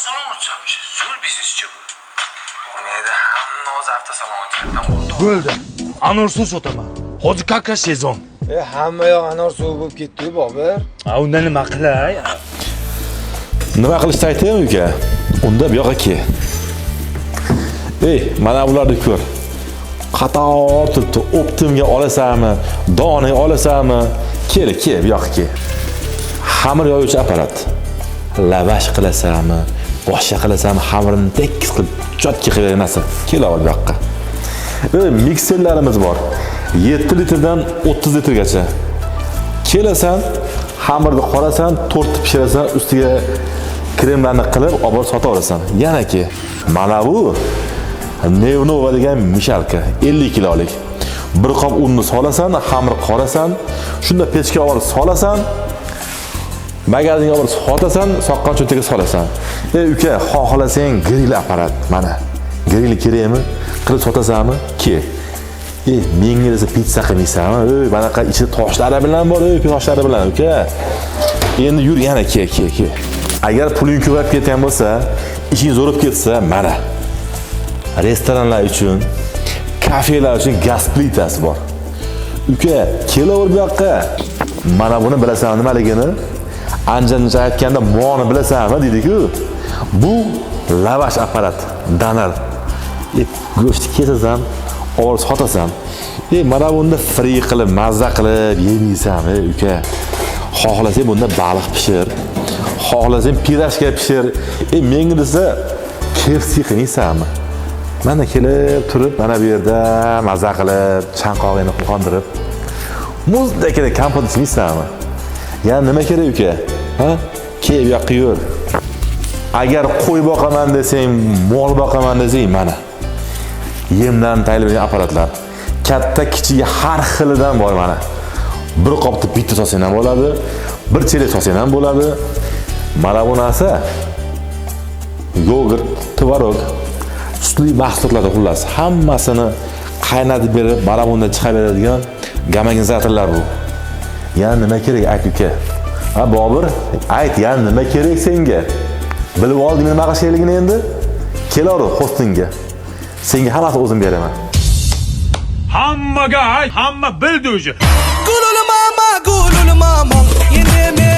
Avtosalon ochamiz. Zo'r bizneschi bu. Bo'lmaydi, hamma o'zi avtosalon ochadi. Bo'ldi. Anor suv sotaman. Hozir как раз sezon. E, hamma yoq anor suvi bo'lib ketdi-yu, Bobur. A unda nima qilay? Nima qilishni aytaymi, uka? Unda bu yoqqa kel. Ey, mana bularni ko'r. Qator turibdi. Оптом ga olasanmi? Dona olasanmi? Kel, kel, bu yoqqa kel. Xamir yoyuvchi apparat. Lavash qilasanmi? Boshqa qilasanmi? Xamirini tekis qilib, чётко qilib narsa. Kel ol bu yoqqa. Ey, mikserlarimiz bor. 7 litrdan 30 litrgacha. Kelasan, xamirni qorasan, tortni pishirasan, ustiga kremlarni qilib olib borib sotaverasan. Yanaki mana bu Nevnova degan мешалка, 50 kilolik. Bir qop unni solasan, xamir qorasan, shunda pechga olib borib solasan, magazinga olib borib sotasan, soqqan cho'ntaga solasan. Ey uka, xohlasang gril apparat mana. Gril kerakmi? Qilib sotasanmi? Kel. Ey, menga desa pitsa qilmaysanmi? Ey, manaqa ichida toshlari bilan bor, ey, toshlari bilan, uka. Endi yur yana, kel, kel, kel. Agar puling ko'payib ketgan bo'lsa, ishing zo'rib ketsa, mana. Restoranlar uchun, kafelar uchun gaz plitasi bor. Uka, kelaver bu yoqqa. Mana buni bilasanmi nimaligini? Anjancha aytganda moni bilasanmi deydi-ku. Bu lavash apparat, danar. E, go'shtni kesasan, olib sotasan. E, mana bunda fri qilib, mazza qilib yemaysanmi, uka? Xohlasang bunda baliq pishir. Xohlasang пирожка pishir. E, menga desa KFC qilmaysanmi? Mana kelib turib, mana bu yerda maza qilib, chanqog'ingni qondirib, muzdakina kompot ichmaysanmi? Yana nima kerak, uka? Ha? Kel, bu yoqqa yur. Agar qo'y boqaman desang, mol boqaman desang, mana. Yemdan tayyorlangan apparatlar. Katta, kichigi har xilidan bor mana. Bir qopni bitta solsang ham bo'ladi, bir chelak solsang ham bo'ladi. Mana bu narsa yogurt, tvorog, sutli mahsulotlar, xullas, hammasini qaynatib berib, mana bundan chiqarib beradigan gomogenizatorlar bu. Yana nima kerak, ayt, uka? Ha, Bobur, ayt, yana nima kerak senga? Bilib olding nima qilishligini endi? Kelaver hostingga. Senga hammasini o'zim beraman. Hammaga ayt, hamma bildi уже. قولوا لماما، قولوا لماما، يلي من.